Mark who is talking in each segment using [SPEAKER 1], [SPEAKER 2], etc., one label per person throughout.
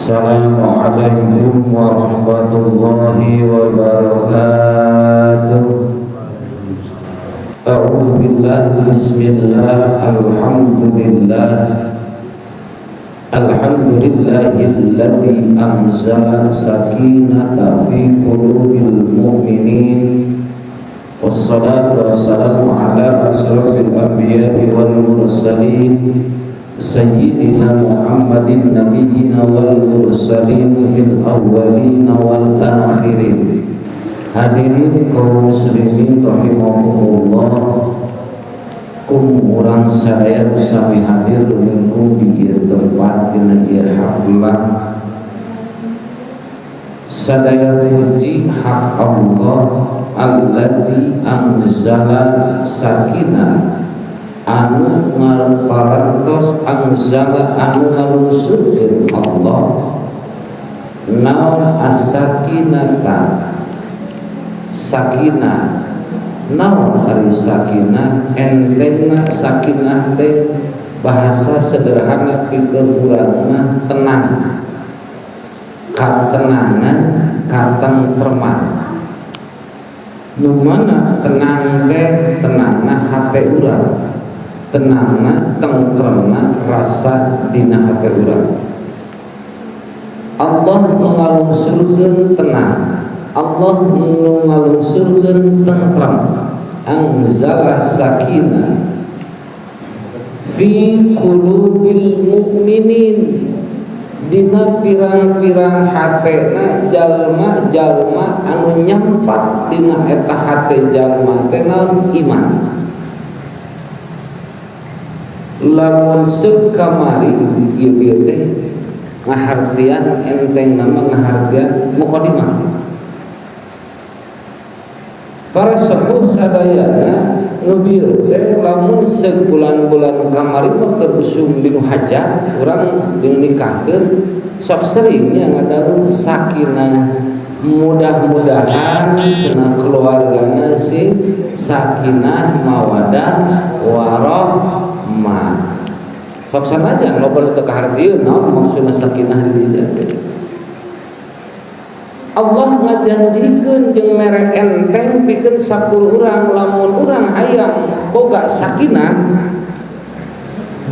[SPEAKER 1] Assalamualaikum warahmatullahi wabarakatuh. A'udzu billahi, bismillah, alhamdulillah. Alhamdulillahilladzi anzala sakinata fi qulubil mu'minin. Wassalatu wassalamu ala asyrafil anbiya'i wal mursalin sayyidina Muhammadin nabiyyina wal mursalin fil awwalin wal akhirin. Hadirin kaum muslimin rahimakumullah, kum urang sadaya sami hadir lingkung di ieu tempat dina ieu haflah. Sadaya puji hak Allah alladzi anzala sakinah, anu ngaparantos anzala anu ngalungsurkeun Allah naon as-sakinata, sakinah. Naon ari sakinah? Entengna sakinah teh bahasa sederhana pikeun urang mah tenang, katenangan, katengtreman. Nu mana tenang teh tenangna hate urang, tenangna tengtremna rasa dina hate urang. Allah nu ngalungsurkeun tenang, Allah nu ngalungsurkeun tentrem. Anzala sakinah fi qulubil mukminin, dina pirang-pirang hatena jalma-jalma anu nyampak dina eta hate jalma teh naon iman. Lamun seuk kamari ieu bieu teh ngahartian enteng nama ngahartian mukadimah. Para sepuh sadayana nu bieu teh lamun seuk bulan-bulan kamari mah keur usum dinu hajat urang dinu nikahkeun sok seringnya ngadarun sakinah, mudah-mudahan cenah keluargana sing sakinah mawadah warahmah. Sok sanajan loba nu teu kahartieun naon maksudna sakinah di dinya teh. Allah ngajanjikeun jeung mere enteng pikeun sakur urang lamun urang hayang boga sakinah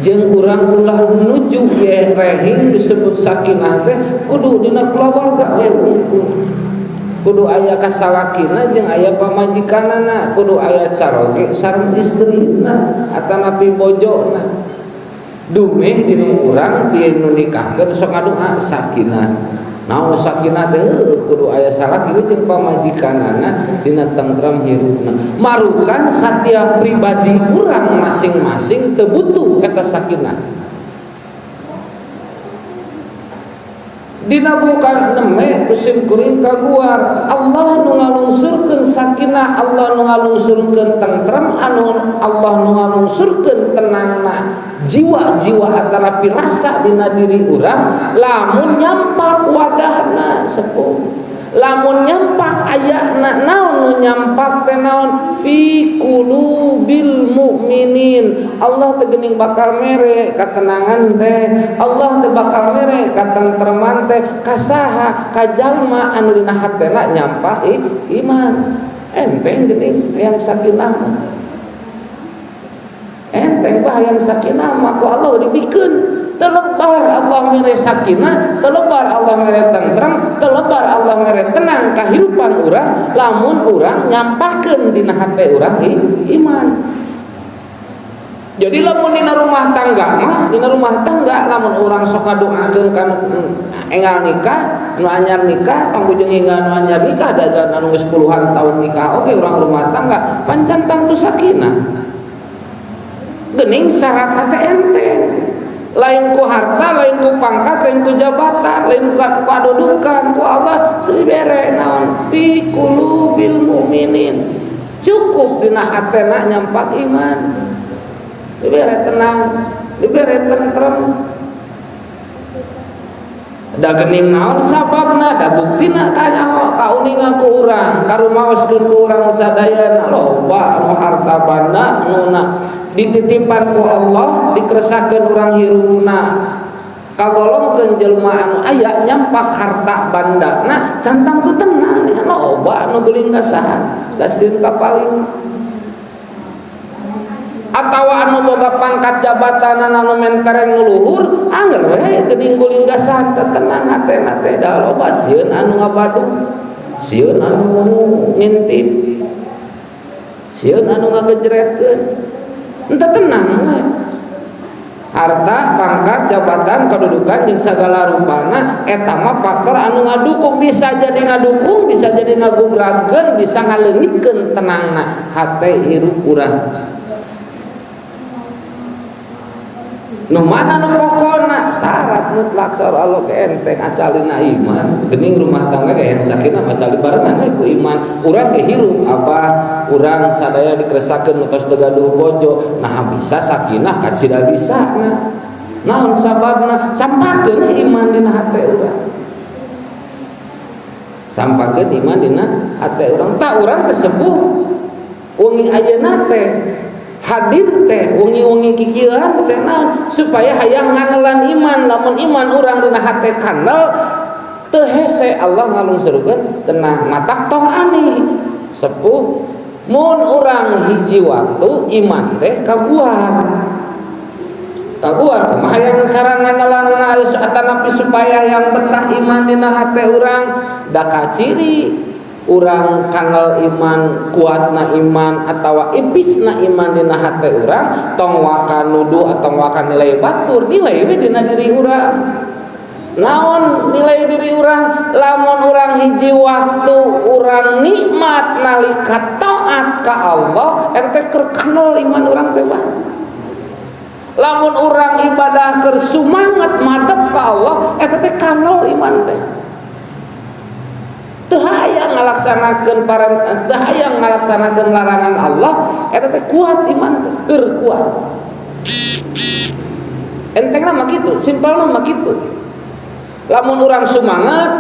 [SPEAKER 1] jeung urang ulah nuju ye rehing disebut sakinah teh kudu dina keluarga we wungkul, kudu aya kasalakina jeung aya pamajikanana, kudu aya caroge sareng istrina atanapi bojona. Dumeh dina urang di nu nikahkeun sok ngadoa sakinah. Naon sakinah teh? Kudu aya salaki jeung pamajikanana dina tentram hirupna. Marukan satiap pribadi urang masing-masing teu butuh eta sakinah. Dina bukan neme musim kuring kaguar Allah nu ngalungsurkeun sakinah, Allah nu ngalungsurkeun tentrem, anu Allah nu ngalungsurkeun tenangna jiwa-jiwa antara pirasa dina diri urang lamun nyampak wadahna sepuh, lamun nyampak ayana naon nu nyampak teh naon fi qulubil mukminin. Allah teh geuning bakal mere katenangan teh, Allah teh bakal mere katentreman teh kasaha ka jalma anu dina hatena nyampak iman. Enteng geuning hayang sakinah mah, enteng bah hayang sakinah mah ku Allah dibikeun. Telebar Allah mere sakinah, telebar Allah mere tentrem, telebar Allah mere tenang kahirupan urang lamun urang nyampakeun dina hate urang iman. Jadi lamun dina rumah tangga mah, dina rumah tangga lamun urang sok ngadoakeun ka nu enggal nikah, nu anyar nikah, pangbujeng hingga nu anyar nikah da anu geus puluhan tahun nikah oge urang rumah tangga pancan tangtu sakinah. Geuning syaratna teh enteng. Lain ku harta, lain ku pangkat, lain ku jabatan, lain ku kedudukan, ku Allah dibere naon fi qulubil mukminin. Cukup dina hatena nyampak iman. Dibere tenang, dibere tentrem. Da geuning naon sababna, da buktina kanyaho kauninga ku urang, karumaoskeun ku urang sadayana loba anu harta banda nu dititipan ku Allah dikeresakeun urang hirupna. Kagolongkeun jelema anu aya nyampak harta bandana can tangtu tenang, loba anu guling ka saha, da sieun kapaling. Atawa anu boga pangkat jabatan anu mentereng nu luhur, angger we geuning guling ka saha tenang hatena teh, da loba sieun anu ngabadug, sieun anu ngintip, sieun anu ngagejretkeun, henteu tenang we. Harta, pangkat, jabatan, kedudukan jeung sagala rupana eta mah faktor anu ngadukung, bisa jadi ngadukung, bisa jadi ngagubragkeun, bisa ngaleungitkeun tenangna hate hirup urang. Nu mana nu pokona syarat mutlak saur Allah ke enteng asalina iman. Geuning rumah tangga ge yang sakinah asal dibarengan we ku iman. Urang ge hirup abah urang sadaya dikeresakeun tos teu gaduh bojo, nah bisa sakinah kacida bisa na. Naon sababna? Sampakeun iman dina hate urang. Sampakeun iman dina hate urang. Tak urang teh sepuh wengi ayeuna teh hadir teh wengi-wengi kikieuan teh naon supaya hayang nganelan iman. Lamun iman urang dina hate kandel teu hese Allah ngalungsurkeun tenang. Matak tong aneh sepuh mun urang hiji waktu iman teh kaguar. Kaguar kumaha yang cara nganelanna atanapi supaya yang betah iman dina hate urang, da kaciri urang kanal iman kuatna iman atawa ipisna iman dina hate urang, tong waka nuduh atau waka nilai batur, nilai we dina diri urang. Naon nilai diri urang? Lamun urang hiji waktu urang nikmat nalika taat ka Allah, eta teh keur kanal iman urang teh bah. Lamun urang ibadah keur sumangat madep ka Allah, eta teh kanal iman teh. Teu hayang ngalaksanakeun teu hayang ngalaksanakeun larangan Allah, eta teh kuat iman teh, keur kuat. Entengna mah kitu, simpelna mah kitu. Lamun urang sumangat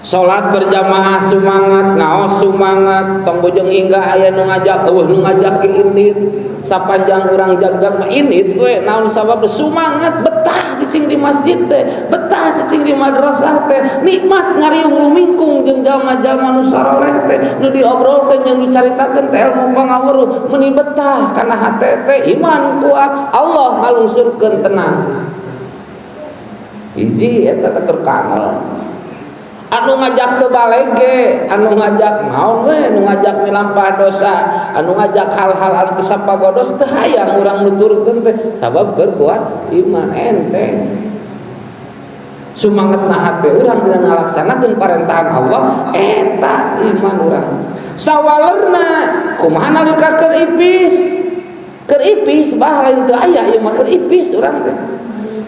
[SPEAKER 1] salat berjamaah sumangat, ngaos sumangat, tong bojong hingga aya nu ngajak, eueuh nu ngajak ke indit, sapanjang urang jagjag mah indit we, naon sabab sumangat betah cicing di masjid teh, betah cicing di madrasah teh, nikmat ngariung lumingkung jeung jalma-jalma nu saroleh teh, nu diobrolkeun jeung dicaritakeun teh ilmu pangaweruh, meuni betah kana hate teh iman kuat, Allah ngalungsurkeun tenang. Hiji eta teh terkanal. Anu ngajak teu balege, anu ngajak naon we, anu ngajak milampah dosa, anu ngajak hal-hal anu teu sapagodos teu hayang urang nuturkeun teh, sabab keur kuat iman enteng. Sumangetna hate urang dina ngalaksanakeun parentahan Allah, eta iman urang. Sawalerna kumaha nalika keur ipis? Keur ipis bah lain teu aya ieu mah keur ipis urang teh.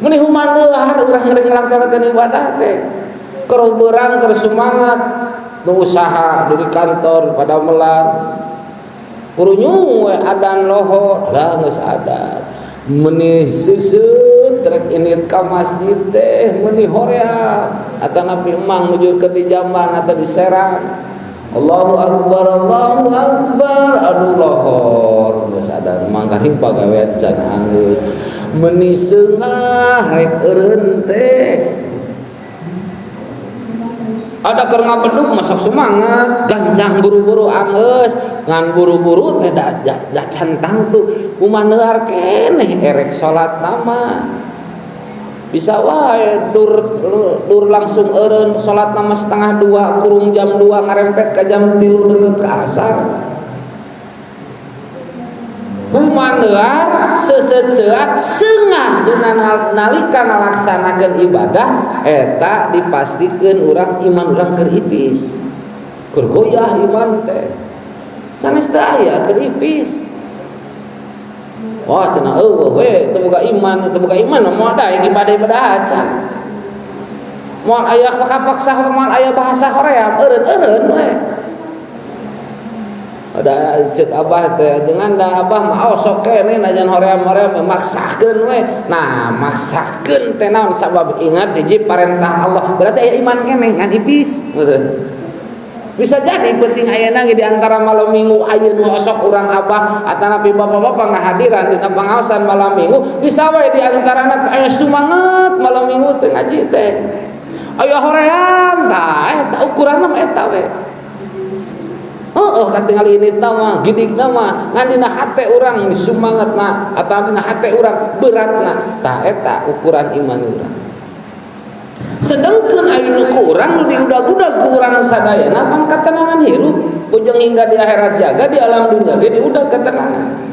[SPEAKER 1] Meuni humaneuar urang rek ngalaksanakeun ibadah teh. Keur beurang keur sumangat nu usaha di kantor pada melar kurunyung we adan lohor lah geus adan meuni seuseut rek init ka masjid teh meuni hoream atanapi emang nuju ke di jamban atau di Serang Allahu akbar Allahu akbar aduh lohor geus adan mangkaring pagawean can anggeus meuni seungah rek eureun teh ada keur ngabedug masuk semangat gancang buru-buru anggeus ngan buru-buru teh da can tangtu kumaneuar keneh erek salat nama bisa wae dur langsung eureun salat nama 1:30 kurung jam 2 ngarempet ka jam 3 deukeut ka asar kumaneuar seuseut-seuat seungah dina nalika ngalaksanakeun ibadah eta dipastikeun urang iman urang keur ipis keur goyah iman teh sanes teu aya keur ipis. Wah cenah eueuh we teu boga iman, teu boga iman moal daek ibadah-ibadah acan. Moal aya kapaksa moal aya bahasa hoream eureun-eureun we. Ada cek abah teh jangan da abah mah osok keneh najan hoream-hoream maksakeun we. Nah, maksakeun teh naon sabab ingat hiji parentah Allah berarti aya iman keneh ngan ipis. Betul. Bisa jadi penting ayeuna ge di antara malam Minggu ayeuna osok urang abah atanapi bapak-bapak ngahadiran dina pangaosan malam Minggu, bisa wae di antarana aya sumanget malam Minggu teh ngaji teh. Aya hoream tah, eta ukuranna mah eta we. Oh, katingali ini mah gidigna mah ngan dina hate urang sumangetna atawa dina hate urang beratna, tah eta ukuran iman urang. Sedangkan aya ku urang nu diudag-udag ku urang sadayana pang katenangan hirup, ujung hingga di akhirat jaga, di alam dunia ge diudag ketenangan.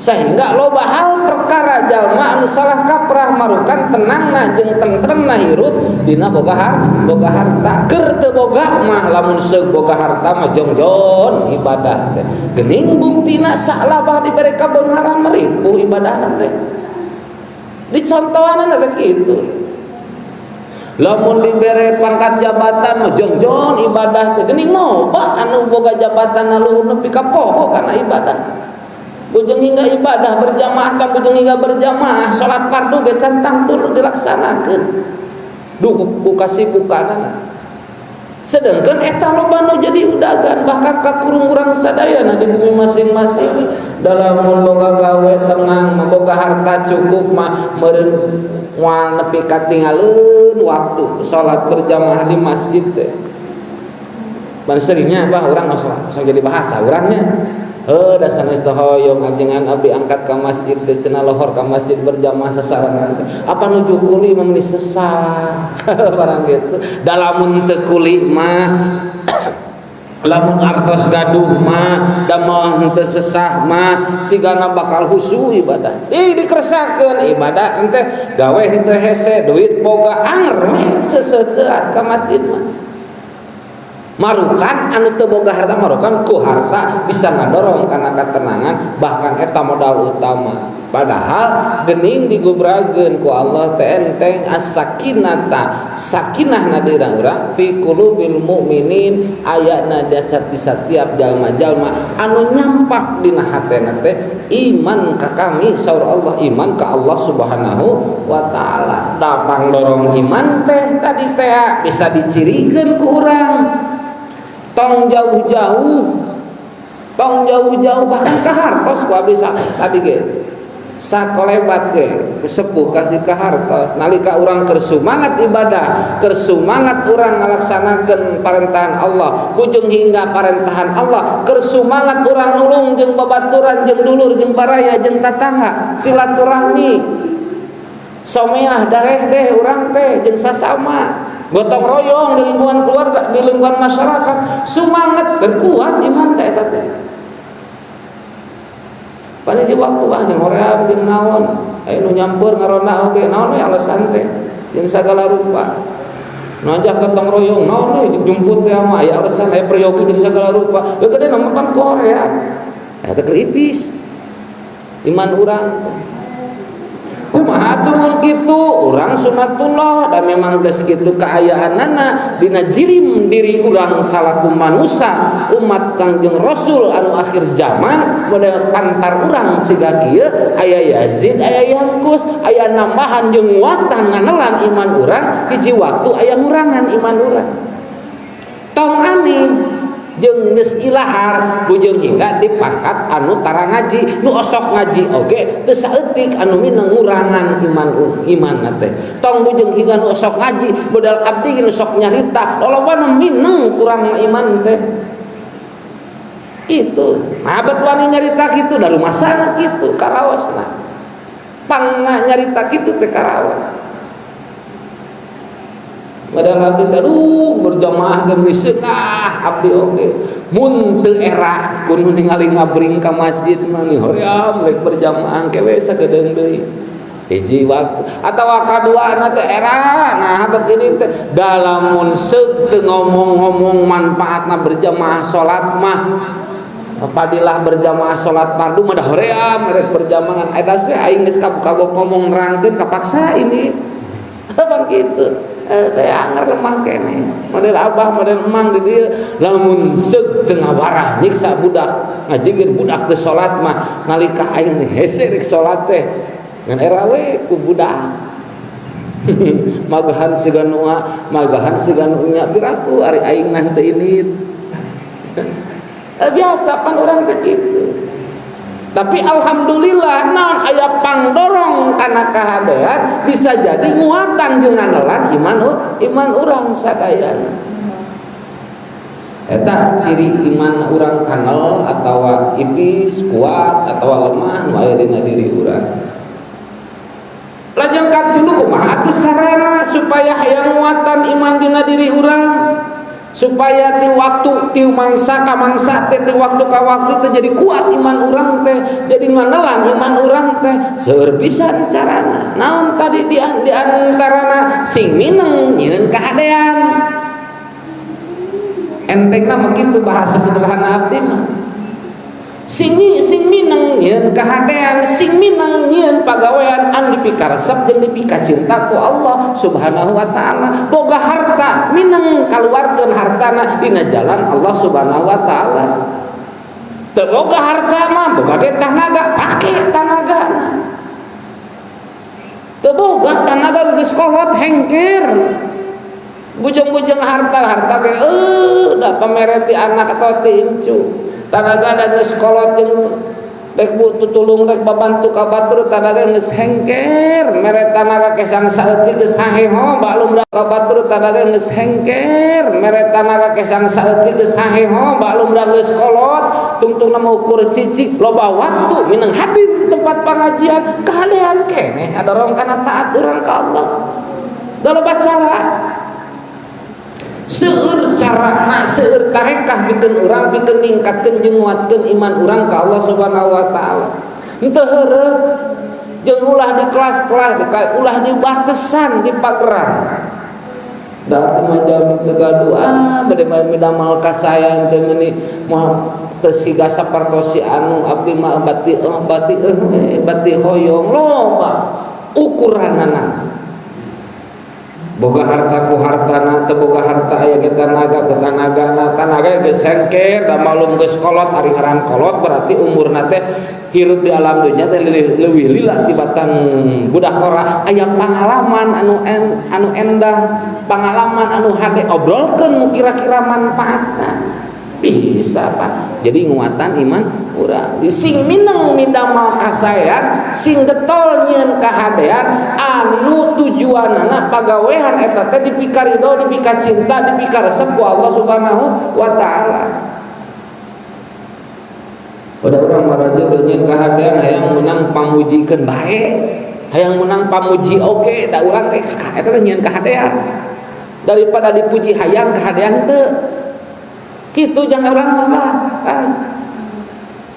[SPEAKER 1] Sehingga loba hal perkara jalma anu salah kaprah marukan tenangna jeung tentremna hirup dina boga harta. Keur teu boga mah, lamun seug boga harta mah jongjon ibadah teh. Geuning buktina salabah dibere kabeungharan meripuh ibadahna teh. Dicontohanna teh kitu. Lamun dibere pangkat jabatan mah jongjon ibadah teh. Geuning loba anu boga jabatan luhur nepi ka poho kana ibadah. Bujeng hingga ibadah berjamaah kan, bujeng hingga berjamaah salat fardu ge can tangtu dilaksanakeun. Duh, ku kasibukanana. Sedangkan eta loba nu jadi udagan, bahkan kakurung urang sadayana di bumi masing-masing, dalam mun boga gawe tenang, boga harta cukup mah meureun moal nepi katinggalin waktu salat berjamaah di masjid teh. Ban seringnya bah urang salat, sok jadi bahasa urangnya. Heuh, da sanes teh hoyong ajengan abdi angkat ka masjid teh cenah, lohor ka masjid berjamaah sasarengan teh. Apa nuju kuli mah meni sesah barang gitu. Da lamun teu kuli mah, lamun artos gaduh mah, da moal henteu sesah mah sigana bakal husu ibadah. Ih, dikeresakeun ibadah ente, gawe henteu hese, duit boga, anger we seuseut-seuat ka masjid mah. Marukan anu teu boga harta, marukan ku harta bisa ngadorong kana ketenangan, bahkan eta modal utama. Padahal gening digubrageun ku Allah teh enteng as-sakinata, sakinah na dira urang, fi qulubil mukminin, ayana dasar di setiap jalma-jalma anu nyampak dina hatena teh iman ka kami, saur Allah, iman ka Allah Subhanahu wa taala. Da pangdorong iman teh tadi teh bisa dicirikeun ku urang. Tong jauh-jauh, tong jauh-jauh, bahkan ka hartos ku abdi tadi ge sakolebat ge sepuh kasih ka hartos. Nalika urang keur sumangat ibadah, keur sumangat urang ngalaksanakeun parentahan Allah, bujeng hingga parentahan Allah, keur sumangat urang nulung jeung babaturan, jeung dulur, jeung baraya, jeung tatangga, silaturahmi someah dareh deh urang teh jeung sasama, gotong royong di lingkungan keluarga, di lingkungan masyarakat, semangat berkuat iman teh eta teh. Pada di waktu wah jeung hoream jeung naon, aya nu nyampeur ngaronda oge, naon we alasan teh jeung sagala rupa. Nu ajak gotong royong naon we jumput teh mah aya alasan, aya peryogi jeung sagala rupa. We gede nama kan ku hoream. Eta keur ipis iman urang teh. Kumaha atuh mun kitu? Urang sunatullah dan memang geus kitu kaayaanana dina jirim diri urang salaku manusia umat Kangjeng Rasul anu akhir zaman, model pantar urang siga kieu, aya yazid aya yangkus, aya nambahan jeung nguatan nganelan iman urang, hiji waktu aya ngurangan iman urang. Tong aneh jeung geus ilahar bujeng hingga dipangkat anu tara ngaji, nu osok ngaji oge teu saeutik anu minang ngurangan iman teh. Tong bujeng hingga nu osok ngaji, modal abdi nu sok nyarita lolobana mineng kurang iman teh itu. Nah, bet wani nyarita kitu da rumasana kitu karaosna, pangna nyarita kitu teh karaos. Padahal abdi teh, aduh, berjamaah ge miseun ah abdi oge. Mun teu era kudu ningali ngabring ka masjid mah nih hoream rek berjamaah ke we sagedeung deui. Hiji waktu atawa kaduana teh era nah begini teh dalamun seuk teu ngomong-ngomong manfaatna berjamaah salat mah, padilah berjamaah salat fardu mah da hoream rek berjamaah eta we aing geus kagok ngomong nerangkeun kapaksa ini. Apa kitu? Teh anger lemah kene model abah, model emang di dieu lamun seuk teu ngawarah nyiksa budak ngajigir budak teu salat mah, nalika aing hese rek salat teh ngan era we ku budak. Magahan siga nu A, magahan siga nu nya, piraku ari aing mah teu indit. Biasa pan urang teh kitu. Tapi alhamdulillah naon aya pangdorong kana kahadean bisa jadi nguatan jeung nganelan iman iman urang sadayana. Eta ciri iman urang kanal atau ipis, kuat atau lemah nu aya dina diri urang. Lajeng katilu, kumaha atuh sarana supaya hayang nguatan iman dina diri urang, supaya ti waktu ti mangsa ka mangsa teh, ti waktu ka waktu teh jadi kuat iman urang teh, jadi nganelan iman urang teh? Seueur pisan carana. Naon tadi di antarana? Sing mineng nyieun kahadean. Entengna mah kitu, bahasa sederhana abdi mah. Sing sing mineng nyieun kahadean, sing mineng nyieun pagawean anu dipikaresep jeung dipikacinta ku Allah Subhanahu wa Taala. Boga harta, mineng kaluarkeun hartana dina jalan Allah Subhanahu wa Taala. Teu boga harta mah boga ge tanaga, pake tanagana. Teu boga tanaga, geus kolot, hengker. Bujeng-bujeng harta, harta ge da pamere ti anak atau ti incu. Tanaga da geus kolot jeung rek tutulung, rek babantu ka batur, tanaga geus hengker. Mere tanaga kesang saeutik geus haheho baklum ka batur. Tanaga geus hengker, mere tanaga kesang saeutik geus haheho baklum da geus kolot, tungtungna ukur cicik. Loba waktu mineng hadir di tempat pengajian, kahadean keneh ngadorong kana taat urang ka Allah. Da loba cara, seueur carana, seueur tarekah pikeun urang pikeun ningkatkeun jeung nguatkeun iman urang ka Allah Subhanahu wa Taala. Henteu heureut jeung ulah di kelas-kelas, ulah di batesan, di pageran. Da mah jalmi teu gaduh, ah, bade midamal kasaean teh meuni moal teu siga sapertos si anu, abdi mah bati oh bati eh bati hoyong. Loba ukuranana, boga harta ku hartana, teu boga harta aya ge tanaga ku tanagana. Tanaga geus hengker da malum geus kolot. Ari ngaran kolot berarti umurna teh hirup di alam dunya teh leuwih lila tibatan budak ora. Aya pangalaman anu endah, pangalaman anu hade, obrolkeun nu kira-kira manfaatna bisa, Pak, jadi nguatan iman urang. Sing mineng midamal kasaean, sing getol nyieun kahadean anu tujuanana pagawean eta teh dipikarido, dipikacinta, dipikaresep ku Allah Subhanahu wa Taala. Udah urang maraja teh nyieun kahadean hayang menang pamujikeun bae, hayang menang pamuji oge, da urang teh eta teh nyieun kahadean. Daripada dipuji hayang, kahadean teu kitu, jangan urang mah kan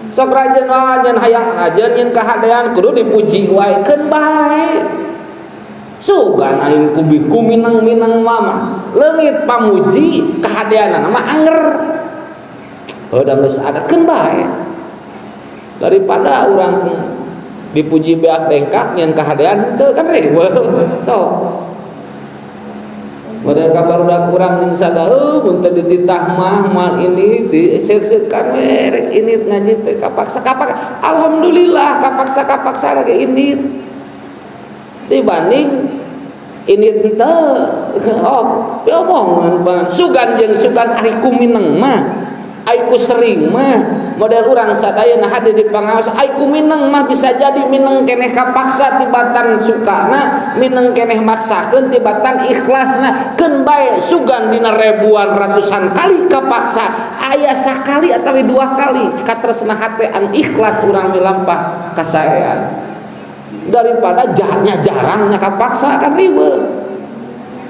[SPEAKER 1] sok rajin wah nyeun, hayang rajin nyeun kahadean kudu dipuji wae, keun bae. Sugan aing ku mineng-mineng mama leungit pamuji, kahadeanana mah anger, oh da geus adat, keun bae. Daripada urang dipuji beak dengkak, nyeun kahadean teu, kan riweuh. Sok model kabar udah kurang jeung sadar, oh, mun teu dititah mah mal ini diseuk-seukan we rek ini ngaji teh kapaksa kapaksa. Alhamdulillah kapaksa kapaksa lagi ini dibanding ini teu. Oh, omongan sugan jeung sugan. Ari ku mineng mah, ai ku sering mah, model urang sadayana hadir di pangaos, ai ku mineng mah bisa jadi mineng keneh kapaksa tibatan sukana, mineng keneh maksakeun tibatan ikhlasna, keun bae. Sugan dina ribuan ratusan kali kapaksa aya sakali atau dua kali katresna hate anu ikhlas urang milampah kasaean, daripada jahatnya jarangnya kapaksa, kan ribet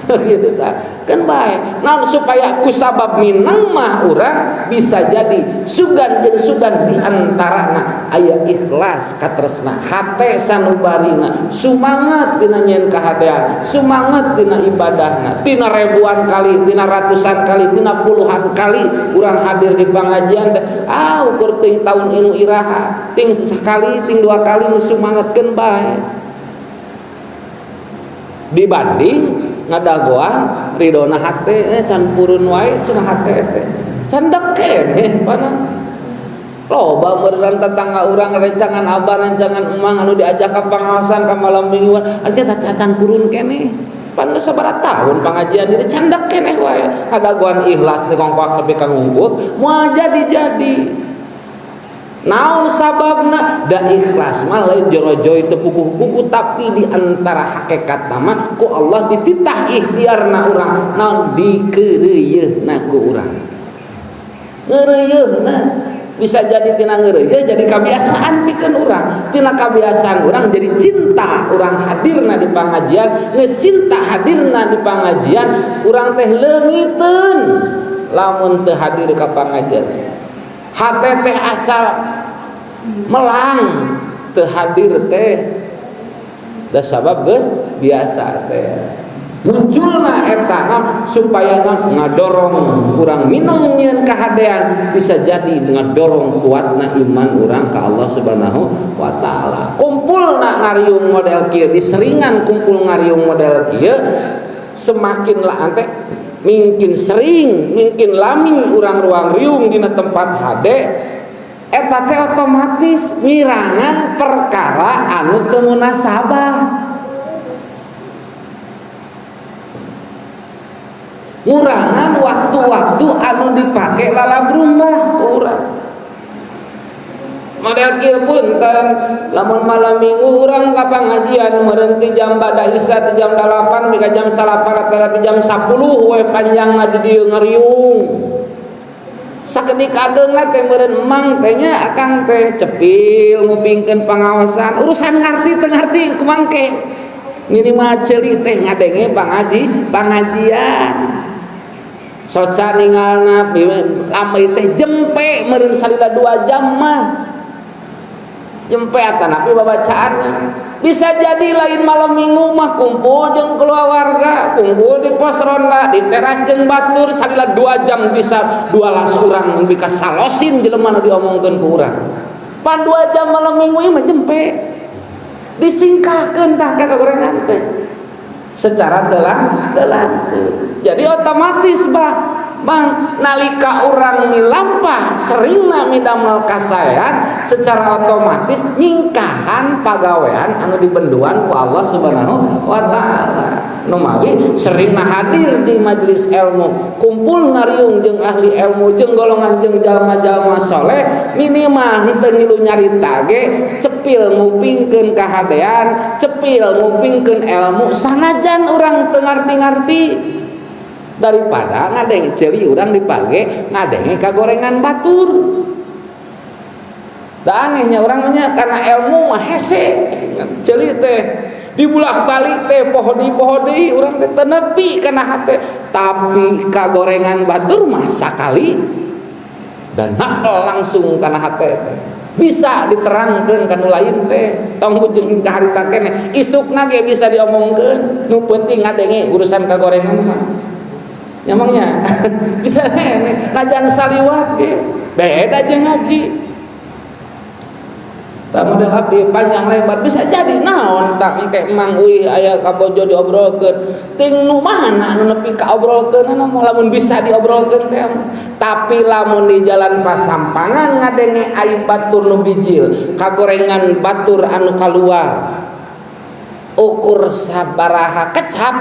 [SPEAKER 1] gitu kan. Kan baik nah, supaya kusabab mineng mah urang bisa jadi sugan jeung sugan di antarana aya ikhlas katresna hate sanubarina, sumanget dina nyieun kahadean, sumanget dina ibadahna. Tina ribuan kali, tina ratusan kali, tina puluhan kali urang hadir di pengajian, ah, ukur ting tahun inu iraha ting sekali, ting dua kali nu sumangetkeun bae, dibanding ngadagoan ridona hate, can purun wae cenah hate teh, can keneh pana. Loba meureun tetangga urang rencangan abah rencangan emang anu diajak ka pangaosan ka malam mingguan aja cacan purun keneh. Pan geus sabaraha tahun pangajian ieu candak keneh wae. Kadagoan ikhlas teh kongkoak nepi ka ngungkut moal jadi-jadi. Naon sababna? Da ikhlas mah lain jorojoy teu puguh-puguh tapi di antara hakikat mah ku Allah dititah ikhtiarna urang naon dikeureuyeuna ku urang. Ngeureuyeuhna bisa jadi tina ngeureuyeuh jadi kebiasaan pikeun urang, tina kebiasaan urang jadi cinta urang hadirna di pangajian, geus cinta hadirna di pangajian urang teh leungiteun lamun teu hadir ka pangajian. Hate teh asal melang teu hadir teh da sabab geus biasa teh. Munculna eta supaya ngadorong urang minum nyieun kahadean bisa jadi ngadorong kuatna iman urang ka Allah Subhanahu wa taala. Kumpulna ngariung model kieu diseringan kumpul ngariung model kieu semakin lah ante mungkin sering mungkin lami urang ruang riung dina tempat hade eta teh otomatis mirangan perkara anu teu munasabah. Ngurangan waktu-waktu anu dipake lalabrumbah urang. Model kieu punten lamun malam minggu urang ka pangajian meureun ti jam bada isya ti jam 8 mika jam 9 atawa jam 10 we panjangna di dieu ngariung. Sakedik ageungna teh meureun emang teh nya akang teh cepil ngupingkeun pangaosan urusan ngarti teu ngarti kumangke. Minimal ceuli teh ngadenge pangajian. Soca ningalna lamai teh jempe meureun salila 2 jam mah. Jempe atanapi babacaanna. Bisa jadi lain malam minggu mah kumpul jeung keluarga, kumpul di pos ronda, di teras jeung batur salila 2 jam bisa 12 urang bika salosin jelema nu diomongkeun ku urang. Pan 2 jam malam minggu ieu mah jempe. Disingkahkeun tah ka kagorengan teh. Secara langsung. Jadi otomatis bah bang nalika urang milampah seringna midamel kasaean secara otomatis nyingkahan pagawean anu dibenduan ku Allah Subhanahu wa taala. Numawi seringna hadir di majelis ilmu, kumpul ngariung jeung ahli ilmu jeung golongan jeung jalma-jalma soleh minimal henteu ngilu nyarita ge cepil ngupingkeun kahadean, cepil ngupingkeun ilmu sanajan urang teu ngarti-ngarti daripada ngadenge ceuli urang dipage ngadenge kagorengan batur. Da anehnya urang mah karena ilmu mah hese ceuli teh dibulak-balik teh pohodi-pohodi urang teh teu nepi kana hate tapi kagorengan batur mah sakali dan langsung kana hate teh bisa diterangkeun ka nu lain teh tong ujung ka harita keneh isukna ge bisa diomongkeun nu penting ngadenge urusan kagorengan mah nyamangnya bisa najan saliwat ge beda jeung ngaji tah model abdi panjang lebar bisa jadi naon tak engke emang uih aya kabojo diobrolkeun ting nu mana anu nepi ka obrolkeunana mah lamun bisa diobrolkeun teh tapi lamun di jalan pasampangan ngadenge aib batur nu bijil kagorengan batur anu kaluar ukur sabaraha kecap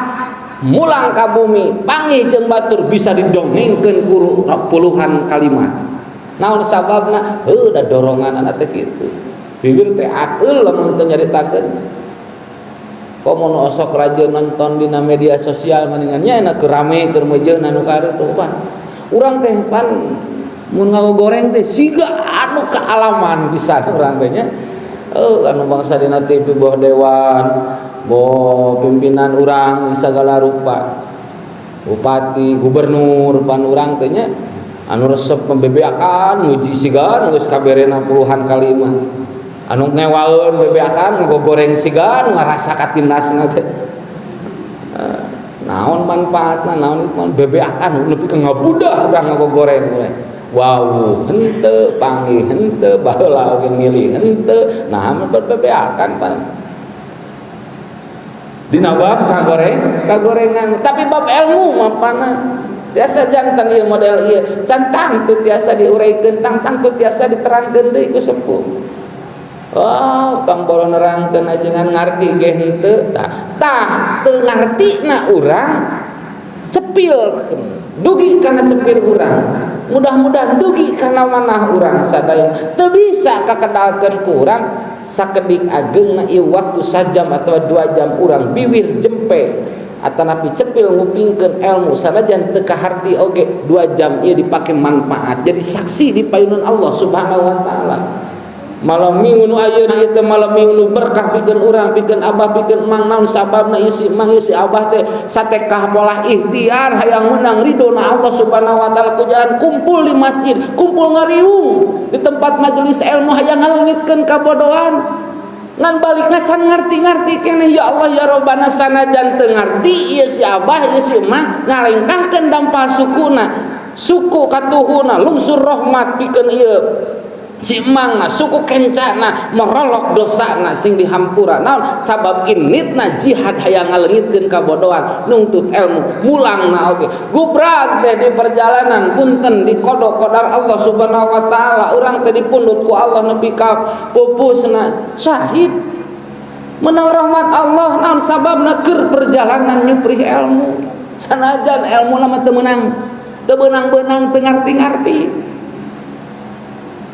[SPEAKER 1] mulang ka bumi panggih jeung batur bisa didongengkeun ku puluhan kalimat naon sababna heuh da doronganana teh kitu bibir teh akeul lamun teu nyaritakeun komo nu osok rajin nonton dina media sosial maningan nya enak keur rame keur meujeuna nu karitu pan urang teh pan mun ngagoreng teh siga anu kaalaman pisan urang teh nya anu bangsa dina TV boh dewan boh pimpinan urang sagala rupa bupati gubernur pan urang teh nya anu resep pembebeakan muji siga geus kaberena puluhan kali mah anu ngewaeun bebeakan ngogoreng siga anu ngarasa katindasna teh naon manfaatna naon bebeakan nepi ka ngabudah urang ngogoreng we wau henteu panggih henteu baheula oge milih henteu nah mah bebeakan pan dina bab kagorengan tapi bab ilmu mah pana Tiasa janten ieu model ieu can tangtu tiasa diuraikeun, tang tangtu tiasa diterangkeun deui ku sepuh. Oh, pang boro nerangkeun ajengan ngarti ge henteu. Tah, tah teu ngartina urang cepil, dugi kana cepil urang. Mudah-mudahan dugi kana manah urang sadaya teu bisa kakedalkeun ku urang sakedik ageungna ieu waktu sajam atau 2 jam urang biwir jempe atanapi cepil ngupingkeun ilmu, sanajan teu kaharti oge 2 jam ieu dipake manfaat, jadi saksi di payunan Allah Subhanahu wa Taala. Malam Minggu nu ayeuna ieu teh malam Minggu nu berkah pikeun urang, pikeun abah, pikeun Mang. Naon sababna? Isi Mang, isi abah teh satekah polah ikhtiar hayang menang ridona Allah Subhanahu wa Taala ku jalan kumpul di masjid, kumpul ngariung di tempat majelis ilmu, hayang ngaleungitkeun kabodohan. Ngan balikna can ngarti-ngarti keneh. Ya Allah, ya Robbana, sanajan teu ngarti ieu si abah, ieu si Mang ngalengkahkeun dampal sukuna, suku katuhuna lungsur rahmat pikeun ieu si Emang, suku kencana morolok dosana sing dihampura. Naon sabab? Initna jihad hayang ngaleungitkeun kabodohan, nungtut ilmu, mulangna oge gubrak teh di perjalanan. Punten, di qada qadar Allah Subhanahu wa Taala urang teh dipundut ku Allah nepi ka pupusna syahid, menang rahmat Allah. Naon sababna? Keur perjalanan nyuprih ilmu, sanajan ilmu mah teu meunang, teu beunang-beunang, teu ngarti-ngarti.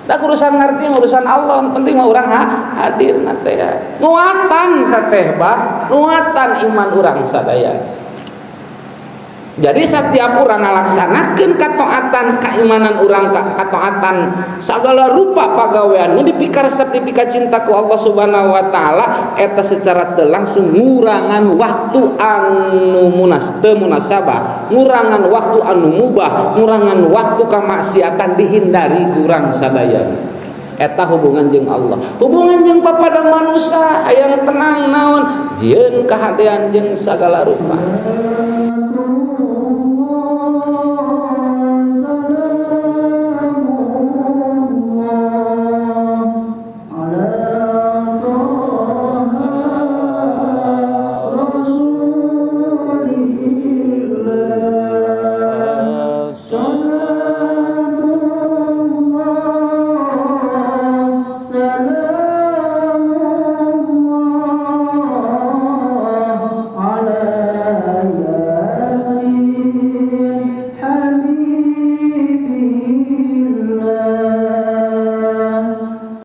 [SPEAKER 1] Da urusan ngerti urusan Allah, penting mah urang hadir na teh ya. Nguatan teh bah, nguatan iman urang sadaya. Jadi setiap orang ngalaksanakeun kataatan keimanan urang, kataatan segala rupa pagawean nu dipikaresep, dipika cinta ku Allah Subhanahu wa Taala, eta secara teu langsung ngurangan waktu anu munas teu munasabah, ngurangan waktu anu mubah, ngurangan waktu kamaksiatan dihindari kurang sadaya. Eta hubungan jeung Allah. Hubungan jeung papada manusia hayang tenang. Naon? Jieun kahadean jeung sagala rupa.